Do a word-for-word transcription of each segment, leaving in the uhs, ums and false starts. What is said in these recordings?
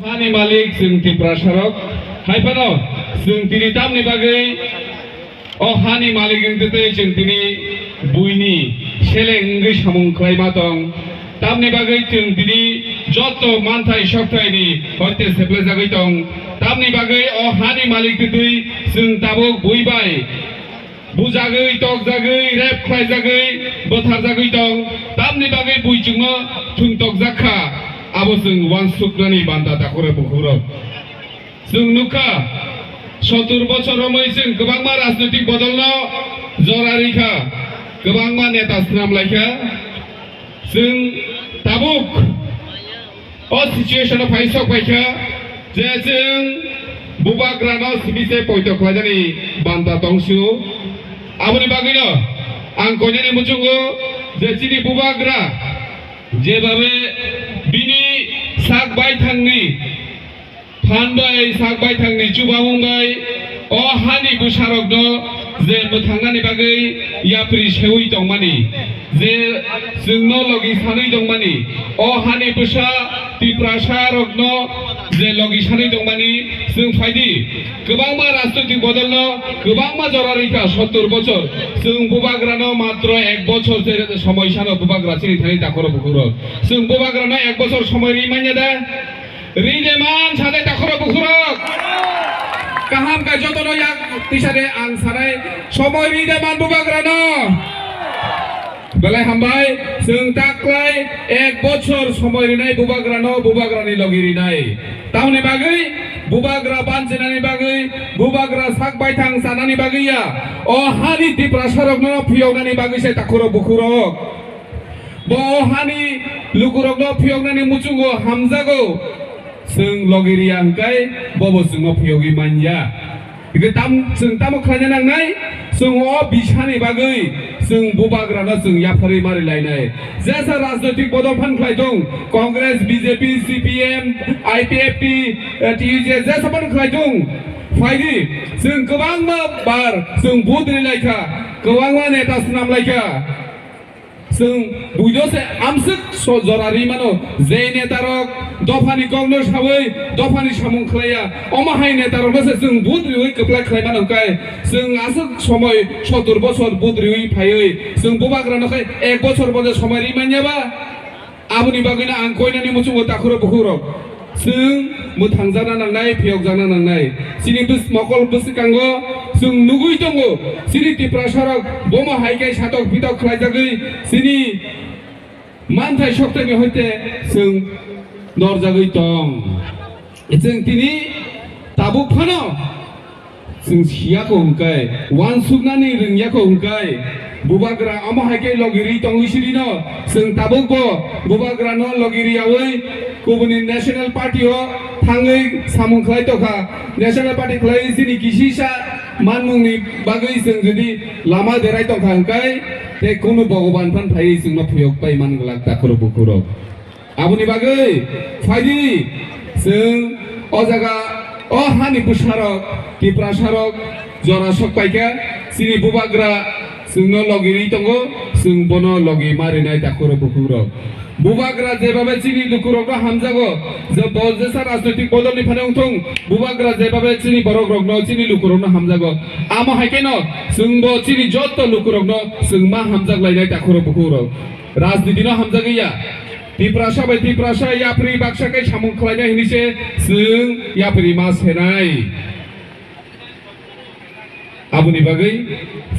Hani malik chwng Tiprasarok, hai phano chwng tini tamni bagwi o hani malik wngtwi tei chwng tini buini seleng wngwi samung khlaima tong. Tamni bagwi chwng tini joto manthai sokthai ni hoite seplajagwi tong. Tamni bagwi o hani malik twtwi chwng tabuk bui bai bujagwi, tokjagwi, rep khlaijagwi, bwtharjagwi tong. Tamni bagwi bui chwngno thwng tokjak kha, abo chwng uansuknani banta takhurok bukhukrok. Chwng nukha, sottur bochor romwi chwng kwbangma rajnoitik bodolno jora rikha, kwbangma neta swnam laikha. Chwng tabuk o situation o phai sok paikha je chwng bubagrano simi se poito khlainani banta tongsio. Aboni bagwino ang koinani muchungo je chini bubagra jebabe bini sak baithangni phan bai sak baithangni chubamung bai o hani bwsarokno je mwthangnani bagwi yapri seui tongmani, je chwngno logi sanwi tongmani, o hani bwsa Tiprasarokno je logi sanwi tongmani, chwng phaidi kwbangma rajnoitik bodolno kwbangma jora rikha sottur bochor, chwng bubagrano matro ek bochor se somoi sano bubagra chini thani takhoro bukhuro, chwng bubagrano ek bochor somoi ri manya da? Ri de man sade takhoro bukhurok. Kaham khe jotono yak tisade ang sanai somoi ri de man bubagrano. Belai hambai, chwng taklai ek bochor somoi rinai bubagrano, bubagrani logi rinai. Tamoni bagwi bubagra banchinani bagwi, bubagra sak baithang sanani bagwi ya. O hani Tiprasarokno phiyoknani bagwi se takhoro bukhurok. Bo o hani lukurokno phiyoknani muchungo hamjago. Chwng logi riya hwnkhe bobo chwngno phiyogwi manya. Hwnkhe tam, chwng tamo khlaina nangnai? Chwng o bisani bagwi chwng bubagrano chwng yapharwi mari lainai. Jesa rajnoitik bodol phan khlai thung, Congress, B J P, C P M, I P F T, eh, T U J, jesa phan khlai thung. Phaidi, chwng kwbangma bar chwng vote ri laikha, kwbangma neta swnam laikha. Chwng buido se amswk so jora ri mano, je netarok dophani kokno sawi, dophani samung khlaiya, omo hai netarokno se chwng vote riwi kwplai khlai mano hwnkhe, chwng aswk somoi sottur bochor vote riwi phaiwi, chwng bubagrano khe ek bochor bo je somoi ri manya ba? Aboni bagwino ang koinani muchungo takhuro bukhukrok. Chwng mwthangjakna nangnai, phiyokjakna nangnai. Chini bws-, mokol bwswkango chwng nugwi tongo, chini Tiprasarok bomo hai khe satok pitok khlaijagwi chini manthai sokthani hoite chwng norjagwi tong. Chwng tini tabuk phano Chwng siya kho hwnkhe, uansuknani rwngya kho hwnkhe, bubagra omo hai khe logi rwi tongwi sirino, chwng tabukbo bubagrano logi rwiyaui kubuni National Party o thangwi samung khlai tongkha. National Party khlaiwi chini kisisa manmungni bagwi chwng jodi lama derai tongkha hwnkhe, tei kunu Bhogoban phan phaiwi chwngno phiyok pai man glak takhurok bukhurok. Aboni bagwi phaidi chwng o jaga o hani bwsarok, Tiprasarok jora sok paikha, chini bubagra chwngno logi rwi tongo, chwng bono logi ma rinai takhurok bukhukrok. Bubagra jebabe chini lukurokno hamjago, je bo jesa rajnoitik bodolni phano wngthung, bubagra jebabe chini borokrokno, chini lukurokno hamjago. Amo hai kheno chwngbo chini jotto lukurokno chwng ma hamjak lainai takhurok bukhukrok. Rajniti no hamjagwi ya. Tiprasa bai Tiprasa yapri baksa khe samung khlainai hinwi se chwng yapri ma senai. Aboni bagwi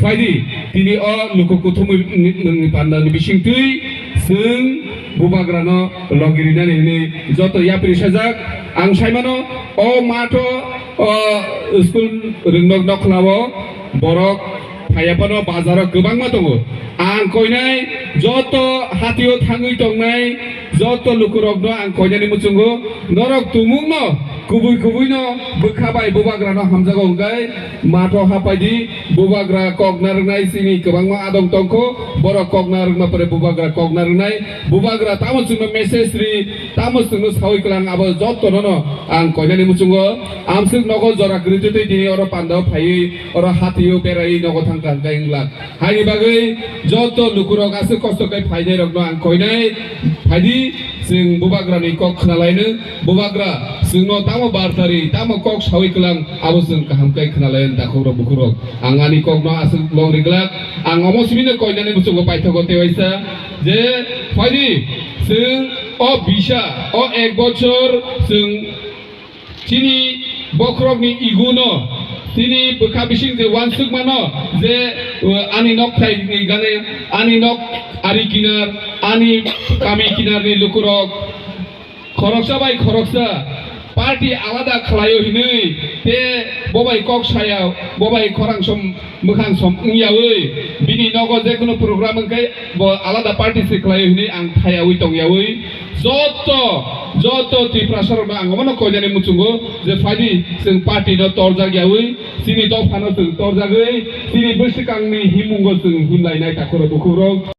phaidi tini o luku kuthumwi ni, ni, ni panda ni bisingtwi chwng bubagrano logi rinani hinwi joto yapri sajak. Ang saimano o matho o school rwngnok nokhlao borok phaiya phano bazaro kwbangma tongo. Ang koinai joto hatio thangwi tongnai joto lukurokno ang koinani muchungo, norok tumungno kubui kubuino bwkha bai bubagrano hamjago hwnkhe matho hapaidi, bubagra kokna rwnai chini kwbangma adong tongkho, borok kokna rwngma pore bubagra kokna rwnai, bubagra tamo chwngno message ri, tamo chwngno sawi klang abo jotonono ang koinani muchungo amswk nogo jora kwrwitwi twi tini oro pandao phaiwi oro hatio beraiwi nogo thangkha hwnkhe wngla. Haini bagwi joto lukurok aswk kosto khe phainairokno ang koinai phaidi, chwng bubagrani kok khnalaino, bubagra Chwngno tamo bartari, tamo kok sawi kwlang, abo chwng kaham khe khwnalayan takhukrok bukhukrok. Ang ani kokno aswk long riglak, ang omo simino koinani muchungo paithogo tewaisa je phaidi chwng o bisa, o ek bochor chwng chini bokhorokni iguno, chini bwkha bising je uansukmano je, uh, ani nok thaini gane, ani nok ari kinar, ani kami kinarni lukurok, khoroksa bai khoroksa party alada khlaio hinwi te bo bai kok saya, bo bai khorang som mwkhang som wngyawi bini nogo jekunu program wngkhe bo alada party se khlaio hinwi ang thayawi tongyawi joto, joto Tiprasarokno ang omono koinani muchungo je phaidi chwng party no torjak yawi chini dophano chwng torjagwi chini bwswkangni himungo chwng himlainai takhukrok bukhukrok.